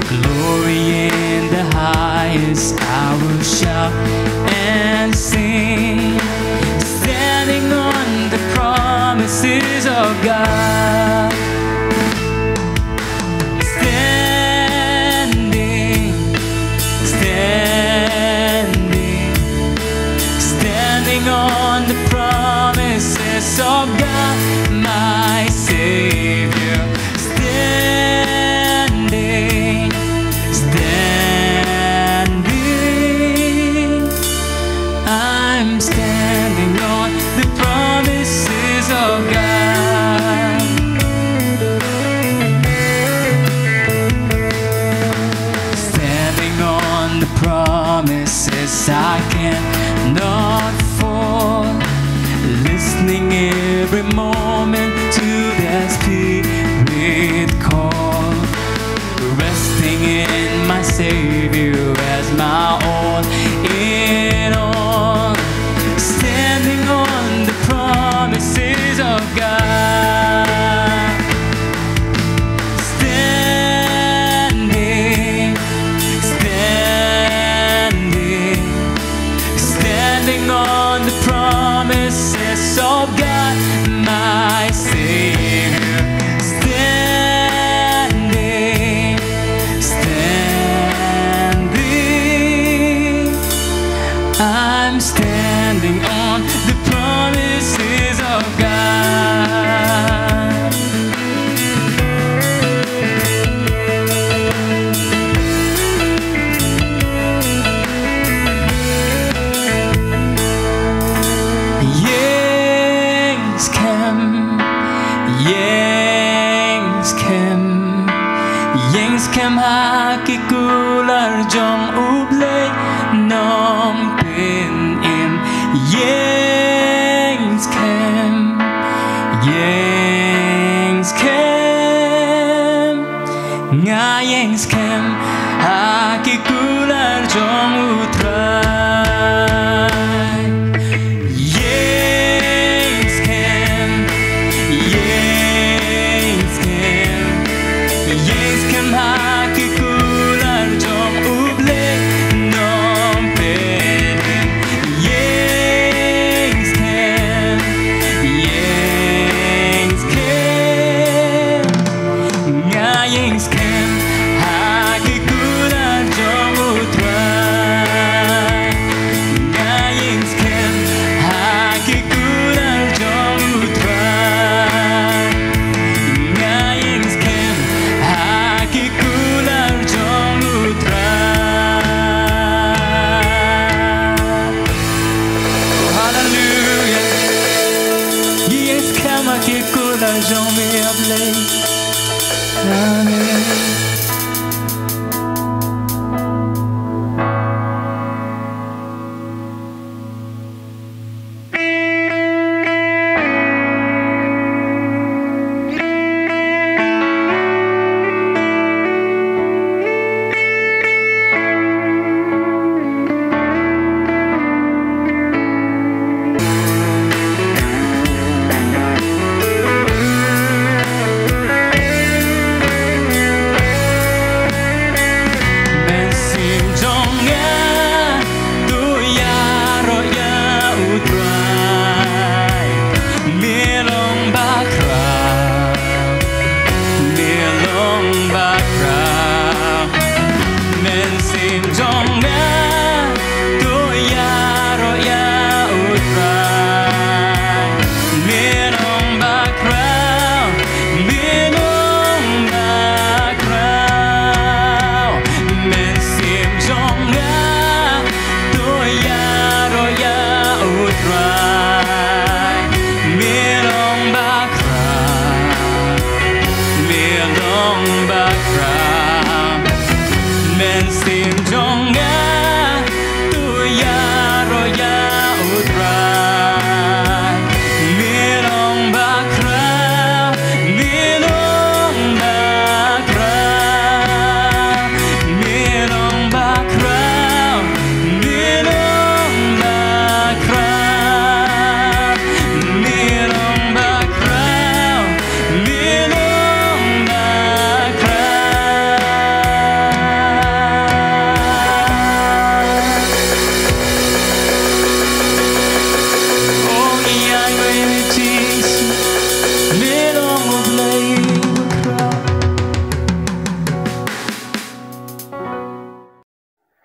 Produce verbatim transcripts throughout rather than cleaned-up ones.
Glory in the highest, I will shout and sing, standing on the promises of God. Standing, standing, standing on the promises of God, my Savior. Standing, standing, I'm standing on the promises of God. Standing on the promises I cannot fall. Listening every moment to the Spirit call. Resting in my Savior as my all in all. Standing on the promises of God. Standing, standing, standing on the promises of God, my Savior. Standing, standing, I'm standing on the promises of God. Ïeng skhem, ïeng skhem, ïeng skhem ha ki kular jong U Blei Nongpynim. Ïeng skhem, ïeng skhem, nga ïeng skhem ha ki kular jong U Trai. Ïeng skhem, ïeng skhem, ïeng skhem ha ki kular jong U Blei Nongpynim. Ïeng skhem, ïeng skhem, nga ïeng skhem ha ki kular jong U Trai.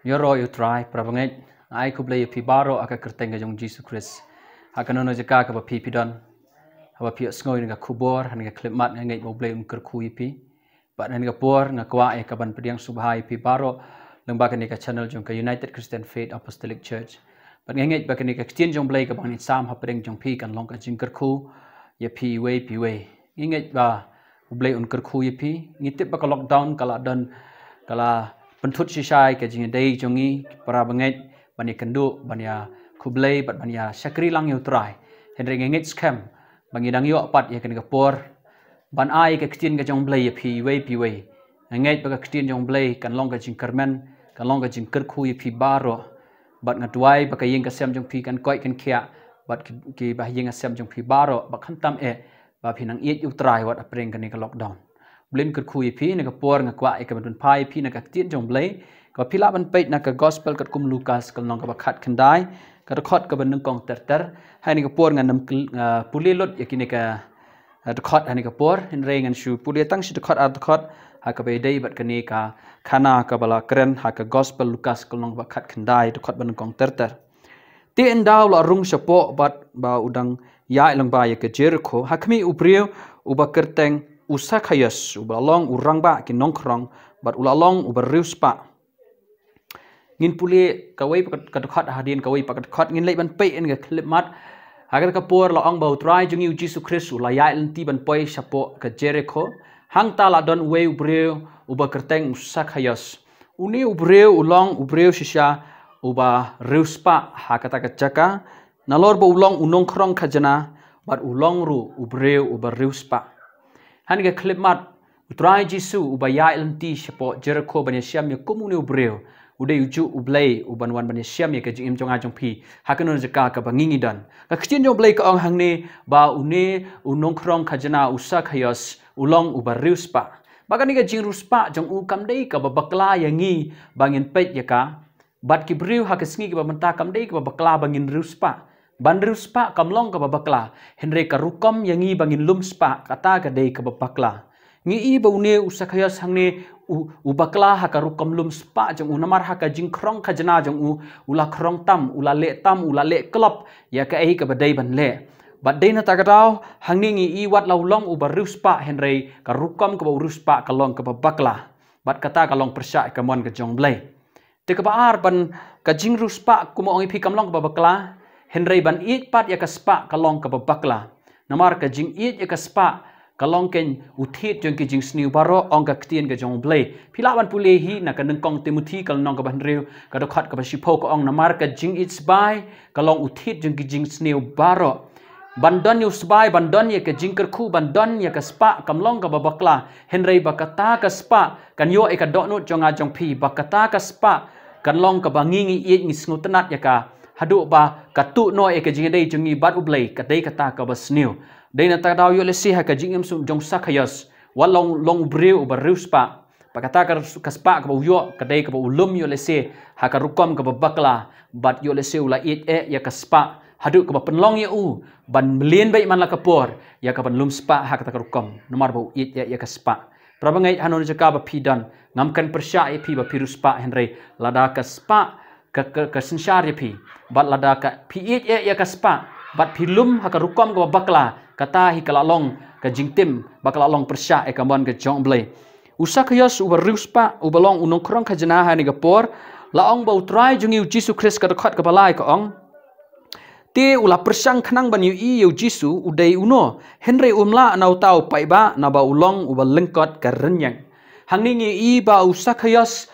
Ïaroh ïa U Trai, para bangeit. Nga ai khublei ïa phi baroh ha ka kyrteng ka jong U Jisu Khrist. Ha kano kano ka jaka kaba phi phi don, haba phi ïohsngew ïa kane ka khubor, ha kane ka khyllipmat, nga ngeit ba U Blei un kyrkhu ïa phi. Bad ha kane ka por nga kwah ïa ka ban pdiang sngewbha ïa phi baroh lyngba kane ka channel jong ka United Christian Faith Apostolic Church. Bad nga ngeit ba kane ka ktien jong U Blei kaba ngin sam hapdeng jong phi kan long ka jingkyrkhu ïa phi iwei pa iwei. Nga ngeit ba U Blei un kyrkhu ïa phi. Ngi tip ba ka lockdown ka la don, ka la pynthut shisha ïa ka jingïadei jong ngi para bangeit ban ïakynduh, ban ïakhublei bad ban ïashakri lang ïa U Trai. Hynrei nga ngeit skhem ba ngi dang ïoh pat ïa kane ka por ban ai ka ktien ka jong U Blei ïa phi iwei pa iwei. Nga ngeit ba ka ktien jong U Blei kan long ka jingkyrmen, kan long ka jingkyrkhu ïa phi baroh. Bad nga duwai ba ka ïing ka sem jong phi kan koit kan khiah, bad ki, ki ba ha ïing ka sem jong phi baroh, ba khamtam eh ba phin nang ïeit ïa U Trai wat hapdeng kane ka lockdown. U Blei un kyrkhu ïa phi. Ha kane ka por nga kwah ïa ka ban pynphai ïa phi na ka ktien jong U Blei, kaba phi lah ban peit na ka Gospel katkum u Lukas, ka lynnong kaba khatkhyndai, ka dkhot kaba nyngkong ter ter. Ha kane ka por ngan nym kyl-, ah, pule lut ïa kine ka, ah, dkhot ha kane ka por, hynrei ngan shu pule tang shi dkhot ar dkhot ha kaba ïadei bad kane ka khana kaba la kren ha ka Gospel Lukas, ka lynnong kaba khatkhyndai, dkhot ba nyngkong ter ter. Te ynda u la rung shapoh bad ba u dang ïaid lyngba ïa ka Jerikho, ha khmih u briew uba kyrteng u Sakhaios, uba la long u rangbah ki nongkhrong, bad u la long uba riewspah. Ngin pule kawei pat ka dkhot hadien kawei pat ka dkhot, ngin leit ban peit ïa kane ka khyllipmat. Ha kata ka por la ong ba U Trai jong ngi U Jisu Khrist u la ïaid lynti ban poi shapoh ka Jerikho. Hangta la don uwei u briew uba kyrteng u Sakhaios. Une u briew u long u briew shisha uba riewspah ha kata ka jaka, nalor ba u long u nongkhrong khajna, bad u long ruh u briew uba riewspah. Ha kane ka khyllipmat, U Trai Jisu uba ïaid lynti shapoh Jerikho ban ïashem ïa kum une u briew, u dei u juh U Blei uban wan ban ïashem ïa ka jingim jong nga jong phi ha kano kano ka jaka kaba ngi ngi don. Ka ktien jong U Blei ka ong hangne ba une u nongkhrong khajna u Sakhaios u long uba riewspah. Bad kane ka jingriewspah jong u kam dei kaba bakla ïa ngi ba ngin peit ïa ka. Bad ki briew ha ka sngi kaba mynta kam dei kaba bakla ba ngin riewspah. Ban riewspah kam long kaba bakla, hynrei ka rukom ïa ngi ba ngin lum spah, kata ka dei kaba bakla. Ngi i ba une u Sakhaios hangne u, u bakla ha ka rukom lum spah jong u, namar ha ka jingkhrong khajna jong u, u la khrong tam, u la leh tam, u la leh klop ïa kaei kaba dei ban leh. Bad dei na kata ka daw, hangne ngi i wat la u long uba riewspah, hynrei ka rukom kaba u riewspah ka long kaba bakla. Bad kata ka long pyrshah ïa ka mon ka jong U Blei. Te kaba ar, ban ka jingriewspah, kumba ong ïa phi, kam long kaba bakla, hynrei ban ïeit pat ïa ka spah ka long kaba bakla. Namar ka jingïeit ïa ka spah ka long keiñ u thied jong ki jingsniew baroh, ong ka ktien ka jong U Blei. Phi lah ban pule hi na ka nyngkong Timothi ka lynnong kaba hynriew, ka dkhot kaba shiphew, ka ong, namar ka jingïeit sbai ka long u thied jong ki jingsniew baroh. Ban don ïa u sbai, ban don ïa ka jingkyrkhu, ban don ïa ka spah kam long kaba bakla, hynrei ba kata ka spah kan ïoh ïa ka dohnud jong nga jong phi, ba kata ka spah kan long kaba ngi ngi ïeit, ngi sngewtynnad ïa ka, haduh ba ka tuh noh ïa ka jingïadei jong ngi bad U Blei, ka dei kata kaba sniew. Dei na kata ka daw, ïoh lehse ha ka jingim jong u Sakhaios, wat la u long u briew uba riewspah, bad kata ka, ka spah kaba u ïoh ka dei kaba u lum, ïoh lehse ha ka rukom kaba bakla, bad ïoh lehse u la ïeit eh ïa ka spah haduh kaba pynlong ïa u ban mlien beit man la ka por ïa ka ban lum spah ha kata ka rukom, namar ba u ïeit eh ïa ka spah. Para bangeit, ha kano kano ka jaka ba phi don, ngam kren pyrshah ïa phi ba phi riewspah, hynrei lada ka spah ka, ka, ka synshar ïa phi, bad lada ka phi ïeit eh ïa ka spah, bad phi lum ha ka rukom kaba bakla, kata hi ka la long ka jingtim, ba ka la long pyrshah ïa ka mon ka jong U Blei. U Sakhaios uba riewspah, uba long u nongkhrong khajna ha kane ka por, la ong ba U Trai jong ngi U Jisu Khrist, ka dkhot kaba lai ka ong, te u la pyrshang khnang ban ïohi ïa U Jisu u dei uno, hynrei um lah na uta u paidbah, naba u long uba lyngkot ka rynïeng. Hangne ngi i ba u Sakhaios,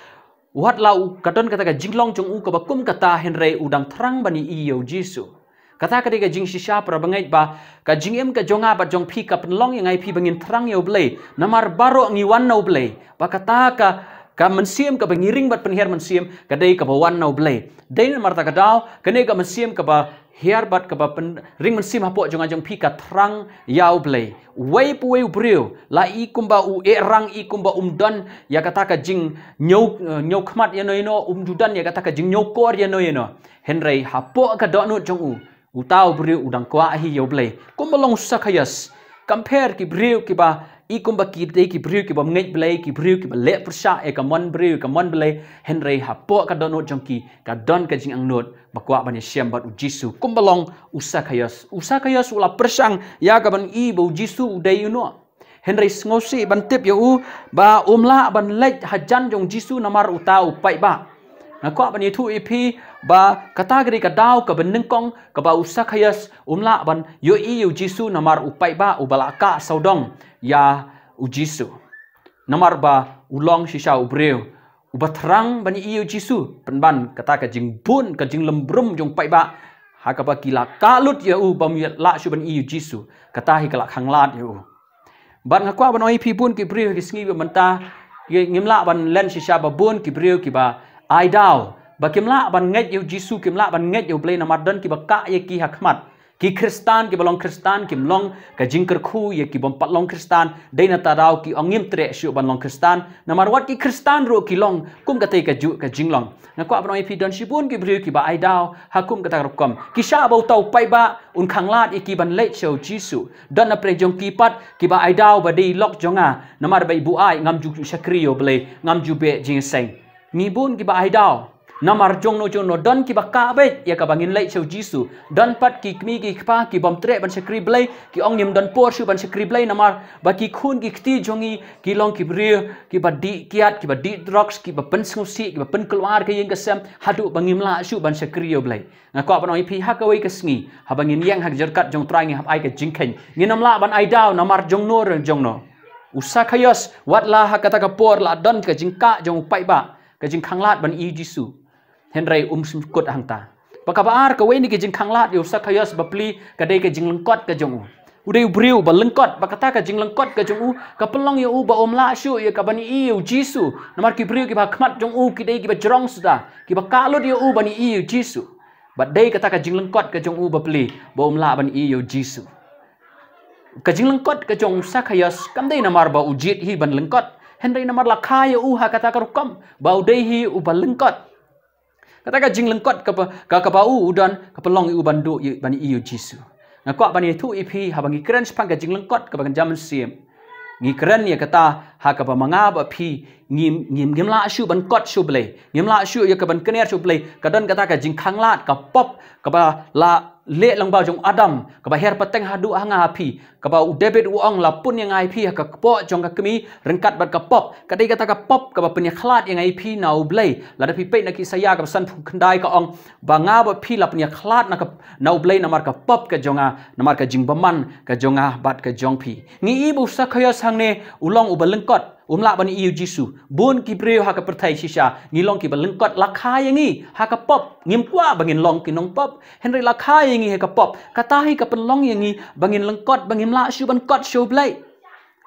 wat la u ka don kata ka jinglong jong u kaba kum kata, hynrei u dang thrang ban ïohi ïa U Jisu. Kata ka dei ka jingshisha, para bangeit, ba ka jingim ka jong nga bad jong phi ka pynlong ïa nga ïa phi ba ngin thrang ïa U Blei, namar baroh ngi wan na U Blei. Ba kata ka, ka mynsiem kaba ngi ring bad pynhiar mynsiem ka dei kaba wan na U Blei. Dei namar kata ka daw, kane ka mynsiem kaba hiar bad kaba pyn-, ring mynsiem hapoh jong nga jong phi ka thrang ïa U Blei. Uwei pa uwei u briew, la i kumba u eh rang, i kumba um don ïa kata ka jingñiew, eh, ñiew khmat ïano ïano, um ju don ïa kata ka jingñiew kor ïano ïano. Hynrei hapoh ka dohnud jong u, uta u briew u dang kwah hi ïa U Blei. Kumba long u Sakhaios, compare ki briew kiba i kumba ki dei ki briew ki bym ngeit Blei, ki briew ki ba leh pyrshah ïa ka mon briew, ka mon Blei, hynrei hapoh ka dohnud jong ki ka don ka jingangnud ba kwah ban ïashem bad u Jisu kumba long u Sakhaios. U Sakhaios u la pyrshang ïa ka ban i ba u Jisu u dei uno. Hynrei sngewsih ban tip ïa u ba um lah ban leit hajan jong u Jisu namar uta u paidbah. Nga kwah ban ïathuh ïa phi ba kata ka dei ka daw ka banyngkong kaba u Sakhaios um lah ban ïohi ïa u Jisu namar u paidbah uba la kah sawdong ïa u Jisu. Namar ba u long shisha u briew uba thrang ban ïohi ïa u Jisu, pynban kata ka jingbun, ka jinglem brum jong u paidbah ha kaba ki la kah lut ïa u bym lah shuh ban ïohi ïa u Jisu. Kata hi ka la khanglad ïa u. Bad nga kwah ban ong ïa phi bun ki briew ha ki sngi ba mynta, ki, ngim lah ban len shisha ba bun ki briew kiba ai daw ba kim lah ban ngeit ïa u Jisu, kim lah ban ngeit ïa u Blei namar don kiba kah ïa ki ha khmat. Ki Khristan kiba long Khristan kim long ka jingkyrkhu ïa ki bym pat long Khristan, dei na kata ka daw ki ong ngim treh shuh ban long Khristan, namar wat ki Khristan ruh ki long kum katei kajuh ka jinglong. Nga kwah ban ong ïa phi don shibun ki briew kiba ai daw ha kum kata ka rukom. Ki shah ba uta u paidbah un khanglad ïa ki ban leit sha u Jisu. Don na pdeng jong ki pat kiba ai daw ba dei lok jong nga, namar ba i buaid ngam ju shakri ïa u Blei, ngam ju beh jingïaseng. Ngi bun kiba ai daw. Namar jongno jongno don kiba kah beit ïa kaba ngin leit sha u Jisu. Don pat ki kmie ki kpa ki bym treh ban shakri Blei, ki ong ngim don por shuh ban shakri Blei namar ba ki khun ki kti jong ngi ki long ki briew kiba dih kiad, kiba dih drugs, kiba pynsngewsih, kiba pynkulwar ka ïing ka sem, haduh ba ngim lah shuh ban shakri ïa u Blei. Nga kwah ban ong ïa phi ha kawei ka sngi, haba ngin ïeng ha ka jingïaid jong u Trai, ngin hap ai ka jingkheiñ. Ngin ym lah ban ai daw namar jongno re jongno. U Sakhaios, wat la ha kata ka por la don ka jingkah jong u paidbah, ka jingkhanglad ban ïohi ïa u Jisu. Hynrei um shym kut hangta. Bad kaba ar, kawei na ki jingkhanglad ïa u Sakhaios, bapli ka dei ka jinglyngkot ka jong u. U dei u briew ba lyngkot, bad kata ka jinglyngkot ka jong u ka pynlong ïa u ba um lah shuh ïa ka ban ïohi ïa u Jisu. Namar ki briew kiba ha khmat jong u ki dei kiba jrong suda, kiba kah lut ïa u ban ïohi ïa u Jisu. Bad dei kata ka jinglyngkot ka jong u bapli ba um lah ban ïohi ïa u Jisu. Ka jinglyngkot ka jong u Sakhaios kam dei namar ba u jied hi ban lyngkot, hynrei namar la kha ïa u ha kata ka rukom ba u dei hi uba lyngkot. Kata ka jinglyngkot kaba, ka, kaba u u don ka pynlong ïa u ban duh ïa, ban ïohi ïa u Jisu. Nga kwah ban ïathuh ïa phi, haba ngi kren shaphang ka jinglyngkot kaba kynja mynsiem, ngi kren ïa kata ha kaba ma nga bad phi ngim, ngim, ngim lah shuh ban kot sha u Blei, ngim lah shuh ïa ka ban kner sha u Blei. Ka don kata ka jingkhanglad, ka pop kaba la leh lyngba jong u Adam, kaba her pateng haduh ha nga ha phi, kaba u David u ong, la pun ïa nga ïa phi ha ka kpoh jong ka kmie ryngkat bad ka pop. Ka dei kata ka pop kaba pynïakhlad ïa nga ïa phi na u Blei. Lada phi peit na ki Isaïah kaba sanphew khyndai ka ong ba nga bad phi la pynïakhlad na ka, na u Blei namar ka pop ka jong nga, namar ka jingbymman ka jong nga bad ka jong phi. Ngi i ba u Sakhaios hangne u long uba lyngkot, um lah ban ïohi ïa u Jisu. Bun ki briew ha ka pyrthei shisha ngi long kiba lyngkot, la kha ïa ngi ha ka pop. Ngim kwah ba ngin long ki nongpop, hynrei la kha ïa ngi ha ka pop. Kata hi ka pynlong ïa ngi ba ngin lyngkot, ba ngim lah shuh ban kot sha u Blei.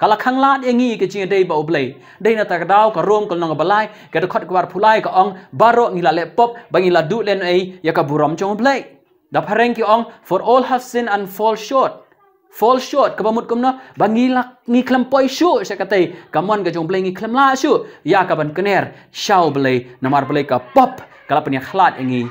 Ka la khanglad ïa ngi ka jingïadei bad u Blei. Dei na kata ka daw ka Rom ka lynnong kaba lai, ka dkhot kaba arphew lai ka ong, baroh ngi la leh pop ba ngi la duh lehnohei ïa ka burom jong u Blei. Da phareng ki ong, "For all have sinned and fall short." Fall short, kaba mut kumno, ba ngi la, ngi khlem poi shuh sha katei ka mon ka jong u Blei, ngi khlem lah shuh ïa ka ban kner sha u Blei, namar balei, ka pop ka la pynïakhlad ïa ngi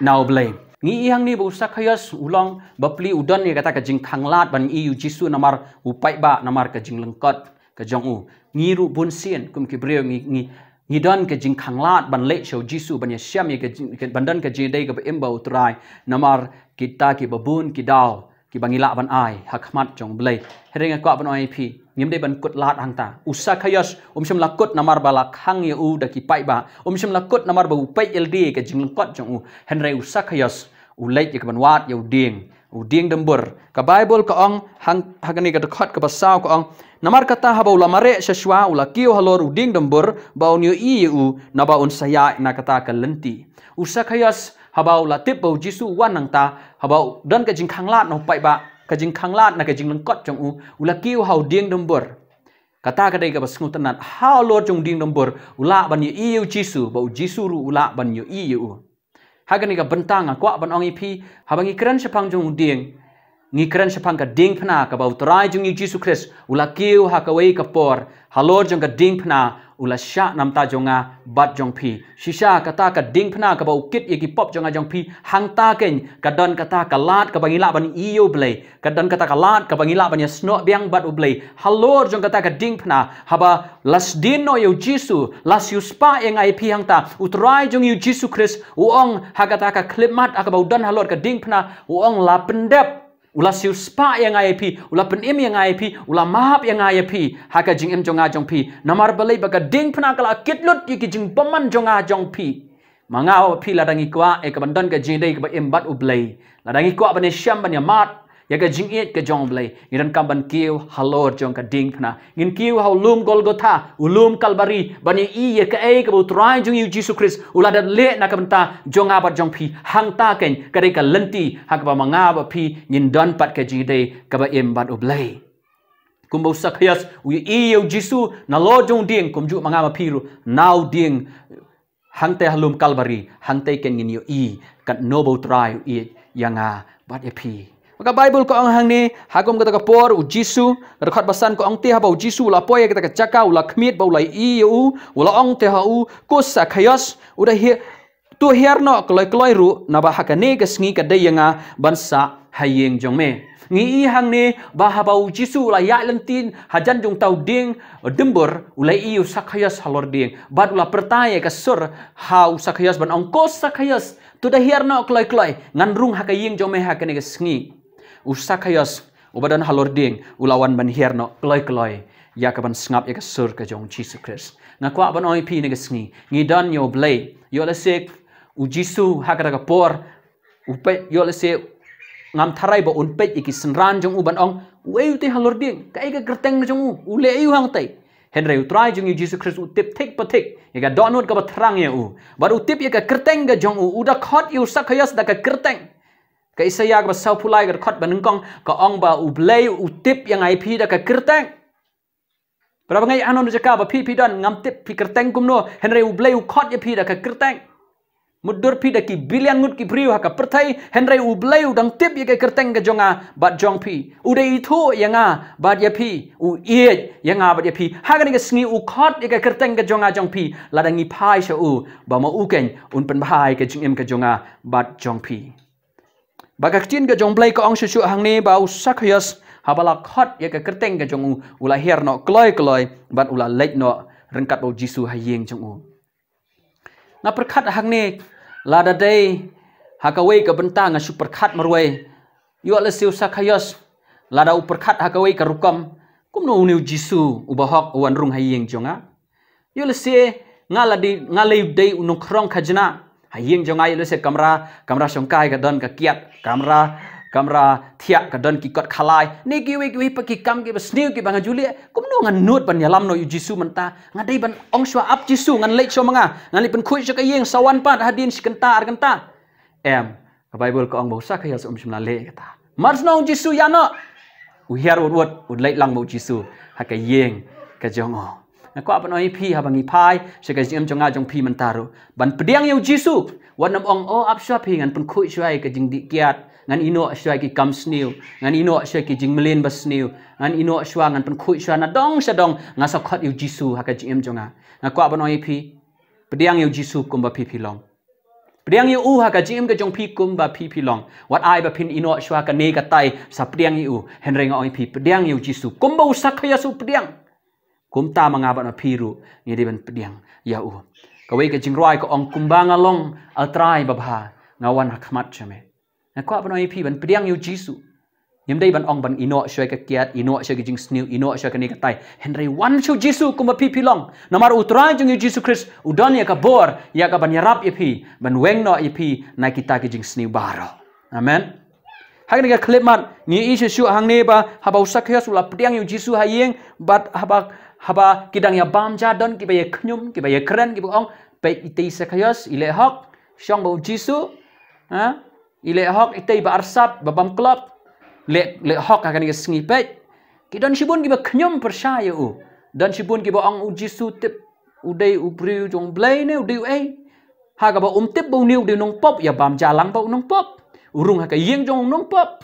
na u Blei. Ngi i hangne ba u Sakhaios u long bapli, u don ïa kata ka jingkhanglad ban ïohi ïa u Jisu namar u paidbah, namar ka jinglyngkot ka jong u. Ngi ruh bunsien kum ki briew ngi, ngi, ngi don ka jingkhanglad ban leit sha u Jisu, ban ïashem ïa ka jing, ka, ban don ka jingïadei kaba im bad u Trai, namar kita kiba bun ki daw kiba ngi lah ban ai ha khmat jong u Blei. Hynrei nga kwah ban ong ïa phi, ngim dei ban kut lad hangta. U Sakhaios um shym la kut namar ba la khang ïa u da ki paidbah. Um shym la kut namar ba u peit ïalade ka jinglyngkot jong u. Hynrei u Sakhaios u leit ïa ka ban wad ïa u dieng, u dieng dumbur. Ka Baibl ka ong hang, ha kane ka dkhot kaba saw ka ong, "Namar kata haba u la mareh sha shuwa, u la kiew halor u dieng dumbur ba un ïohi ïa u, naba un sa ïaid na kata ka lynti." U Sakhaios haba u la tip ba u Jisu u wan hangta, haba u don ka jingkhanglad na u paidbah, ka jingkhanglad na ka jinglyngkot jong u, u la kiew ha u dieng dumbur. Kata ka dei kaba sngewtynnat, halor jong u dieng dumbur u lah ban ïohi ïa u Jisu, bad u Jisu ruh u lah ban ïohi ïa u. Ha kane ka bynta nga kwah ban ong ïa phi, haba ngi kren shaphang jong u dieng, ngi kren shaphang ka diengphna kaba u Trai jong ngi u Jisu Khrist u la kiew ha kawei ka por halor jong ka diengphna, u la shah namar jong nga bad jong phi. Shisha kata ka diengphna kaba u kit ïa ki pop jong nga jong phi, hangta keiñ ka don kata ka lad kaba ngi lah ban ïohi ïa u Blei. Ka don kata ka lad kaba ngi lah ban ïasnoh biang bad u Blei. Halor jong kata ka diengphna, haba la sdien noh ïa u Jisu, la siewspah ïa nga ïa phi hangta, u Trai jong ngi u Jisu Khrist u ong ha kata ka khyllipmat ha kaba u don halor ka diengphna, u ong la pyndep. U la siewspah ïa nga ïa phi, u la pynim ïa nga ïa phi, u la map ïa nga ïa phi ha ka jingim jong nga jong phi. Namar balei? Ba ka diengphna ka la kit lut ïa ki jingbymman jong nga jong phi. Ma nga bad phi lada ngi kwah ïa ka ban don ka jingïadei kaba im bad u Blei, lada ngi kwah ban ïashem ban ïamad ïa ka jingïeit ka jong u Blei, ngi donkam ban kiew halor jong ka diengphna. Ngin kiew ha u lum Golgotha, u lum Kalbari, ban ïohi ïa kaei kaba u Trai jong ngi u Jisu Khrist u la dep leh na ka bynta jong nga bad jong phi. Hangta keiñ ka dei ka lynti ha kaba ma nga bad phi ngin don pat ka jingïadei kaba im bad u Blei. Kumba u Sakhios u ïohi ïa u Jisu nalor jong u dieng, kumjuh ma nga ma phi ruh na u dieng, hangtei ha lum Kalbari, hangtei keiñ ngin ïohi katno ba u Trai u ïeit ïa nga bad ïa phi. Ba ka Baibl ka ong hangne, ha kum kata ka por u Jisu, ka dkhot ba san ka ong, te haba u Jisu u la poi ha kata ka jaka, u la khmied bad u la ïohi ïa u, u la ong te ha u, ko Sakhios, u da hi-, to hiar noh kloi kloi ruh, naba ha kane ka sngi ka dei ïa nga ban sah ha ïing jong me. Ngi ïohi hangne ba haba u Jisu u la ïaid lynti hajan jong uta u dieng dimbur, u la ïohi ïa u Sakhios halor dieng bad u la pyrta ïa ka sur ha u Sakhios ban ong, ko Sakhios, to da hiar noh kloi kloi, ngan rung ha ka ïing jong me ha kane ka sngi. U Sakhios uba don halor dieng u la wan ban hiar noh kloi kloi ïa ka ban sngap ïa ka sur ka jong u Jisu Khrist. Nga kwah ban ong ïa phi ha kane ka sngi, ngi don ïa u Blei. Ïoh lehse u Jisu ha kata ka por u peit, ïoh lehse ngam tharai ba un peit ïa ki synran jong u ban ong, uei utei halor dieng, kaei ka kyrteng jong u, u leh aïu hangtei. Hynrei u Trai jong ngi u Jisu Khrist u tip thik pa thik ïa ka dohnud kaba thrang ïa u. Bad u tip ïa ka kyrteng ka jong u, u da khot ïa u Sakhios da ka kyrteng. Ka Isaïah kaba sawphew lai ka dkhot ba nyngkong ka ong ba u Blei u tip ïa nga ïa phi da ka kyrteng. Para bangeit, hano jaka ba phi phi don, ngam tip phi kyrteng kumno, hynrei u Blei u khot ïa phi da ka kyrteng. Mutdur phi da ki billion ngut ki briew ha ka pyrthei, hynrei u Blei u dang tip ïa ka kyrteng ka jong nga bad jong phi. U da ithuh ïa nga bad ïa phi, u ïeit ïa nga bad ïa phi. Ha kane ka sngi u khot ïa ka kyrteng ka jong nga jong phi, lada ngi phai sha u, ba ma u keiñ un pynbha ïa ka jingim ka jong nga bad jong phi. Ba ka ktien ka jong u Blei ka ong shuh shuh hangne ba u Sakhios haba la khot ïa ka kyrteng ka jong u, u la hiar noh kloi kloi bad u la leit noh ryngkat bad u Jisu ha ïing jong u. Nga pyrkhat hangne, lada dei ha kawei ka bynta nga shu pyrkhat marwei, ïoh lehse u Sakhios lada u pyrkhat ha kawei ka rukom, kumno une u Jisu u bahok u wan rung ha ïing jong nga? Ïoh lehse nga la dei, nga la dei u nongkhrong khajna. Ha ïing jong nga ïoh lehse kamra, kamra shongkai ka don ka kiad, kamra, kamra thiah ka don ki kot khalai. Ne kiwei kiwei pat ki kam kiba sniew kiba nga ju leh. Kumno ngan nud ban ïalam noh ïa u Jisu mynta? Nga dei ban ong shuwa, ap Jisu, ngan leit shuwa ma nga. Ngan leit pynkhuid sha ka ïing sa wan pat hadien shi kynta ar kynta. Em, ka Baibl ka ong ba u Sakhios um shym la leh kata. Mar shu ong u Jisu ïa noh, u hiar wut wut, u leit lang bad u Jisu ha ka ïing ka jong u. Nga kwah ban ong ïa phi haba ngi phai sha ka jingim jong nga jong phi mynta ruh, ban pdiang ïa u Jisu. Wat nym ong, o, ap shuwa phi, ngan pynkhuid shuwa ïa ka jingdih kiad, ngan ïehnoh shuwa ïa ki kam sniew, ngan ïehnoh shuwa ïa ki jingmlien ba sniew, ngan ïehnoh shuwa, ngan pynkhuid shuwa na dong sha dong, nga sa khot ïa u Jisu ha ka jingim jong nga. Nga kwah ban ong ïa phi, pdiang ïa u Jisu kumba phi phi long. Pdiang ïa u ha ka jingim ka jong phi kumba phi phi long. Wat ai ba phin ïehnoh shuwa kane katai sa pdiang ïa u. Hynrei nga ong ïa phi, pdiang ïa u Jisu kumba u Sakhios u pdiang. Kumta ma nga bad ma phi ruh ngi dei ban pdiang ïa u. Kawei ka jingrwai ka ong, kumba nga long, A Trai babha, nga wan ha khmat jong me. Nga kwah ban ong ïa phi ban pdiang ïa u Jisu. Ngim dei ban ong ban ïehnoh shuwa ïa ka kiad, ïehnoh shuwa ïa ka jingsniew, ïehnoh shuwa ïa kane katai. Hynrei wan sha u Jisu kumba phi phi long. Namar u Trai jong ngi u Jisu Khrist u don ïa ka bor ïa ka ban ïarap ïa phi, ban weng noh ïa phi na kita ki jingsniew baroh. Amen. Ha kane ka khyllipmat ngi ïohi shuh shuh hangne ba haba u Sakhios u la pdiang ïa u Jisu ha ïing, bad haba, haba ki dang ïa bam ja, don kiba ïa khñium, kiba ïa kren, kiba ong, peit itei Sakhios, i leh hok shong bad u Jisu. Ha? I leh hok itei ba arsap, ba bam klop. Leh, leh hok ha kane ka sngi, peit. Ki don shibun kiba khñium pyrshah ïa u. Don shibun kiba ong u Jisu tip u dei u briew jong u Blei ne u dei uei. Ha kaba um tip ba une u dei u nongpop, ïa bam ja lang bad u nongpop. U rung ha ka ïing jong u nongpop.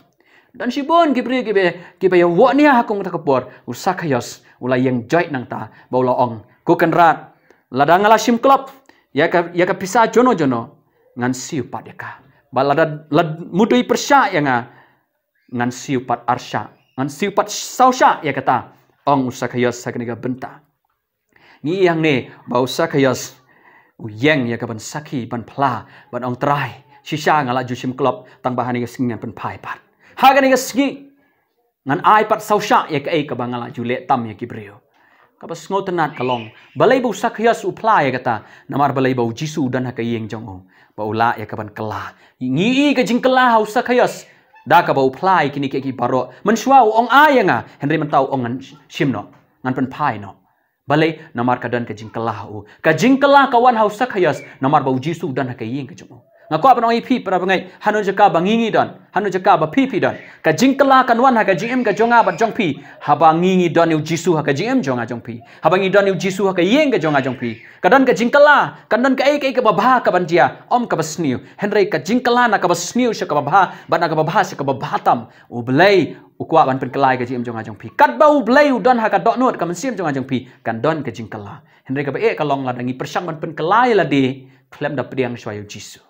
Don shibun ki briew kiba, kiba ïa wad nia ha kum kata ka por. U Sakhios u la ïeng joit nangta bad u la ong, Kynrad, lada nga la shim klop ïa ka, ïa ka pisa jono jono, ngan siew pat ïa ka. Bad lada, lada mudui pyrshah ïa nga, ngan siew pat arshah, ngan siew pat sawshah ïa kata, ong u Sakaios ha kane ka bynta. Ngi ïohi hangne ba u Sakaios u ïeng ïa ka ban sakhi, ban phla, ban ong, Trai, shisha nga la ju shim klop, tang ba ha kane ka sngi ngan pynphai pat. Ha kane ka sngi ngan ai pat sawshah ïa kaei kaba nga la ju leh tam ïa ki briew. Kaba sngewtynnat ka long, balei ba u Sakaios u phla ïa kata? Namar balei ba u Jisu u don ha ka ïing jong u, ba u lah ïa ka ban kylla. Ngi ïohi ka jingkylla ha u Sakaios da kaba u phla ïa kine kiei kiei baroh. Mynshuwa u ong, ai ïa nga, hynrei mynta u ong, ngan shim noh, ngan pynphai noh. Balei? Namar ka don ka jingkylla ha u. Ka jingkylla ka wan ha u Sakaios namar ba u Jisu u don ha ka ïing ka jong u. Nga kwah ban ong ïa phi para bangeit, hano jaka ba ngi ngi don, hano jaka ba phi phi don, ka jingkylla kan wan ha ka jingim ka jong nga bad jong phi haba ngi ngi don ïa u Jisu ha ka jingim jong nga jong phi. Haba ngi don ïa u Jisu ha ka ïing ka jong nga jong phi, ka don ka jingkylla, kan don kaei kaei kaba bha kaban jia, ym kaba sniew. Hynrei ka jingkylla na kaba sniew sha kaba bha, bad na kaba bha sha kaba bha tam. U Blei u kwah ban pynkylla ïa ka jingim jong nga jong phi. Katba u Blei u don ha ka dohnud ka mynsiem jong nga jong phi, kan don ka jingkylla. Hynrei kaba eh ka long, lada ngi pyrshang ban pynkylla ïa lade khlem da pdiang shuwa ïa u Jisu.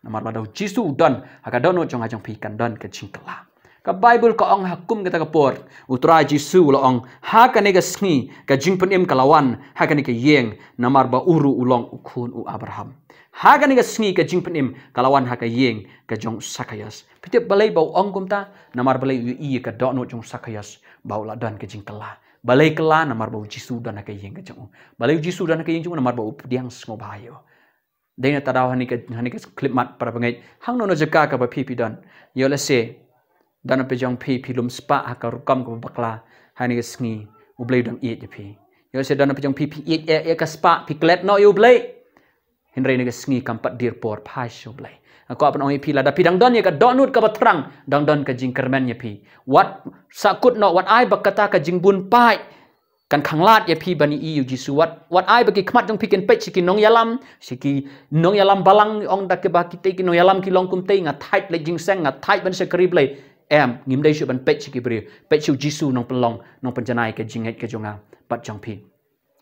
Namar lada u Jisu u don ha ka dohnud jong nga jong phi, kan don ka jingkylla. Ka Baibl ka ong ha kum kata ka por, u Trai Jisu u la ong, ha kane ka sngi ka jingpynim ka la wan ha kane ka ïing, namar ba u ruh u long u khun u Abraham. Ha kane ka sngi ka jingpynim ka la wan ha ka ïing ka jong u Sakaios. Phi tip balei ba u ong kumta? Namar balei? U ïohi ïa ka dohnud jong u Sakaios ba u la don ka jingkylla. Balei kylla? Namar ba u Jisu u don ha ka ïing ka jong u. Balei u Jisu u don ha ka ïing jong u? Namar ba u pdiang sngewbha ïa u. Dei na kata ka daw, ha kane ka, ha kane ka khyllipmat para bangeit, hangno hangno jaka kaba phi phi don, ïoh lehse don na pdeng jong phi phi lum spah ha ka rukom kaba bakla, ha kane ka sngi u Blei u dang ïeit ïa phi. Ïoh lehse don na pdeng jong phi phi ïeit ïa, ïa ka spah, phi klet noh ïa u Blei. Hynrei ha kane ka sngi kam pat dier por, phai sha u Blei. Nga kwah ban ong ïa phi, lada phi dang don ïa ka dohnud kaba thrang, dang don ka jingkyrmen ïa phi. Wat sahkut noh, wat ai ba kata ka jingbun paid kan khanglad ïa phi ban ïohi ïa u Jisu. Wat, wat ai ba ki khmat jong phi kin peit sha ki nongïalam, sha ki nongïalam balang, ong da kiba kitei ki nongïalam ki long kumtei, nga thait leit jingïaseng, nga thait ban shakri Blei. Em, ngim dei shuh ban peit sha ki briew. Peit sha u Jisu, nongpynlong, nongpynjanai ka jingngeit ka jong nga bad jong phi.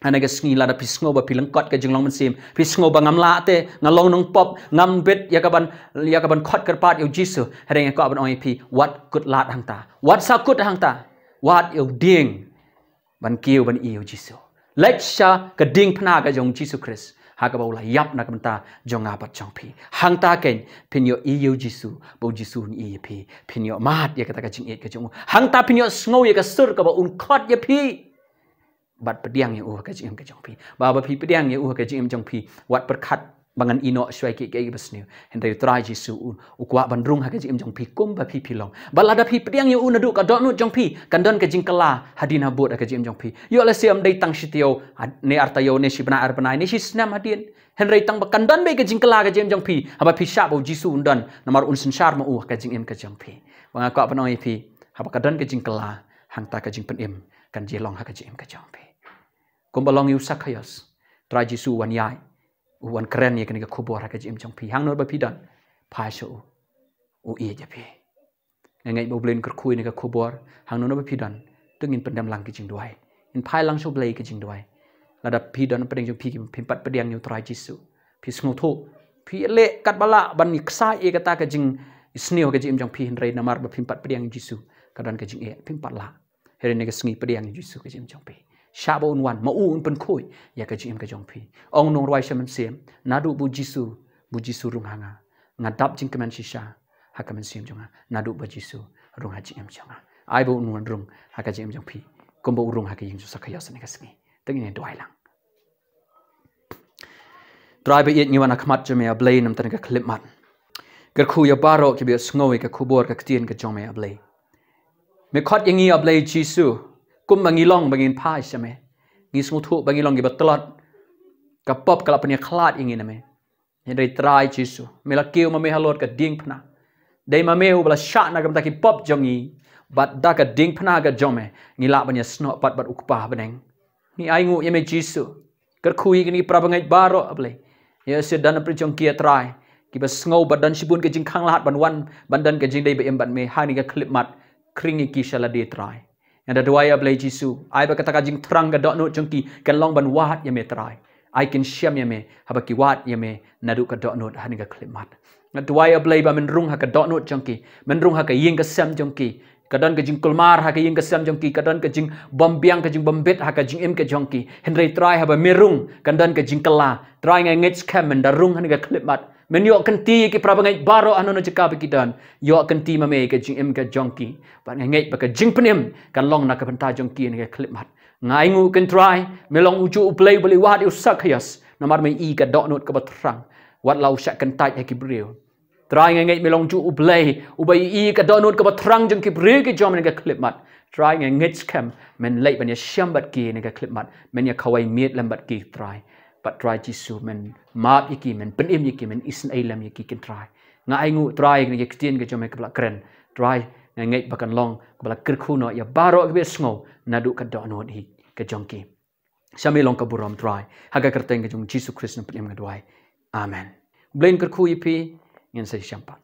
Ha kane ka sngi lada phi sngew ba phi lyngkot ka jinglong mynsiem, phi sngew ba ngam lah te, nga long nongpop, ngam bit ïa ka ban, ïa ka ban khot kyrpad ïa u Jisu. Hynrei nga kwah ban ong ïa phi, wat kut lad hangta, wat sahkut hangta. Wat ïa u dieng ban kiew ban ïohi ïa u Jisu. Leit sha ka diengphna ka jong u Jisu Khrist, ha kaba u la ïap na ka bynta jong nga bad jong phi. Hangta keiñ phin ïohi ïa u Jisu, ba u Jisu un ïohi ïa phi. Phin ïoh mad ïa kata ka jingïeit ka jong u. Hangta phin ïoh sngew ïa ka sur kaba un khot ïa phi. Bad pdiang ïa u ha ka jingim ka jong phi. Ba, ba phi pdiang ïa u ha ka jingim jong phi, wat pyrkhat ba ngan ïehnoh shuwa ïa kiei kiei kiba sniew. Hynrei u Trai Jisu u, u kwah ban rung ha ka jingim jong phi kumba phi phi long. Bad lada phi pdiang ïa u naduh ka dohnud jong phi, kan don ka jingkylla hadien habud ha ka jingim jong phi. Ïoh lehse ym dei tang shi taïew, ha, ne ar taïew, ne shi bnai ar bnai, ne shi snem hadien. Hynrei tang ba kan don beit ka jingkylla ha ka jingim jong phi haba phi shah ba u Jisu un don, namar un synshar ma u ha ka jingim ka jong phi. Ba nga kwah ban ong ïa phi, haba ka don ka jingkylla, hangta ka jingpynim kan jia long ha ka jingim ka jong phi. Kumba long ïa u Sakaios, Trai Jisu u wan ïaid, u wan kren ïa kane ka khubor ha ka jingim jong phi. Hangno ba phi don, phai sha u, u ïeit ïa phi. Nga ngeit ba u Blei un kyrkhu ïa kane ka khubor. Hangno hangno ba phi don, to ngin pyndem lang ki jingduwai. Ngin phai lang sha u Blei ki jingduwai. Lada phi don pdeng jong phi, phim pat pdiang ïa u Trai Jisu, phi sngewthuh, phi leh katba lah ban ïa ksai ïa kata ka jingsniew ha ka jingim jong phi, hynrei namar ba phim pat pdiang ïa u Jisu, ka don ka jingeh, phim pat lah. Hynrei ha kane ka sngi pdiang ïa u Jisu ha ka jingim jong phi. Shah ba un wan, ma u un pynkhuid ïa ka jingim ka jong phi. Ong u nongrwai sha mynsiem, naduh ba u Jisu, ba u Jisu rung ha nga, nga dap jingkmen shisha ha ka mynsiem jong nga, naduh ba u Jisu rung ha jingim jong nga. Ai ba un wan rung ha ka jingim jong phi, kumba u rung ha ka ïing jong u Sakaios ha kane ka sngi. To ngin ïa duwai lang. Trai ba ïeit, ngi wan ha khmat jong me, A Blei, na kane ka khyllipmat. Kyrkhu ïa baroh kiba ïohsngew ïa ka khubor ka ktien ka jong me, A Blei. Me khot ïa ngi, A Blei Jisu, kumba ngi long ba ngin phai sha me. Ngi sngewthuh ba ngi long kiba tlot. Ka pop ka la pynïakhlad ïa ngi na me. Hynrei Trai Jisu, me la kiew ma me halor ka diengphna. Dei ma me uba la shah na ka bynta ki pop jong ngi. Bad da ka diengphna ka jong me, ngi lah ban ïasnoh pat bad u Kpa ha bneng. Ngi ainguh ïa me Jisu. Kyrkhu ïa kine ki para bangeit baroh, A Blei. Ïa shisha don na pdeng jong ki, A Trai, kiba sngew ba don shibun ka jingkhanglad ban wan ban don ka jingdei ba im bad me ha kane ka khyllipmat. Khring ïa ki sha lade, Trai. Nga da duwai, A Blei Jisu, ai ba kata ka jingthrang ka dohnud jong ki kan long ban wad ïa me, Trai. Ai kin shem ïa me haba ki wad ïa me naduh ka dohnud ha kane ka khyllipmat. Nga duwai, A Blei, ba men rung ha ka dohnud jong ki, men rung ha ka ïing ka sem jong ki. Ka don ka jingkulmar ha ka ïing ka sem jong ki, ka don ka jingbymbiang, ka jingbymbit ha ka jingim ka jong ki. Hynrei, Trai, haba me rung, kan don ka jingkylla. Trai, nga ngeit skhem men da rung ha kane ka khyllipmat. Men ïoh kynti ïa ki para bangeit baroh hano hano jaka ba ki don. Ïoh kynti ma me ïa ka jingim ka jong ki. Bad nga ngeit ba ka jingpynim kan long na ka bynta jong ki ha kane ka khyllipmat. Nga ainguh, ko Trai, me long ujuh U Blei uba la wad ïa u Sakhaios, namar me ïohi ïa ka dohnud kaba thrang. Wat la u shah kyntait ha ki briew, Trai, nga ngeit me long ujuh U Blei uba ïohi ïa ka dohnud kaba thrang jong ki briew ki jong me ha kane ka khyllipmat. Trai, nga ngeit skhem men leit ban ïashem bad ki ha kane ka khyllipmat, men ïakhawai miet lem bad ki, Trai. Bad, Trai Jisu, men map ïa ki, men pynim ïa ki, men isynei lem ïa ki, ko Trai. Nga ainguh, Trai, ïa kane ka ktien ka jong me kaba la kren, Trai, nga ngeit ba kan long kaba la kyrkhu noh ïa baroh kiba ïasngew naduh ka dohnud hi ka jong ki. Sha me long ka burom, Trai. Ha ka kyrteng ka jong U Jisu Khrist nga pynim, nga duwai. Amen. U Blei un kyrkhu ïa phi. Ngin sa ïashem pat.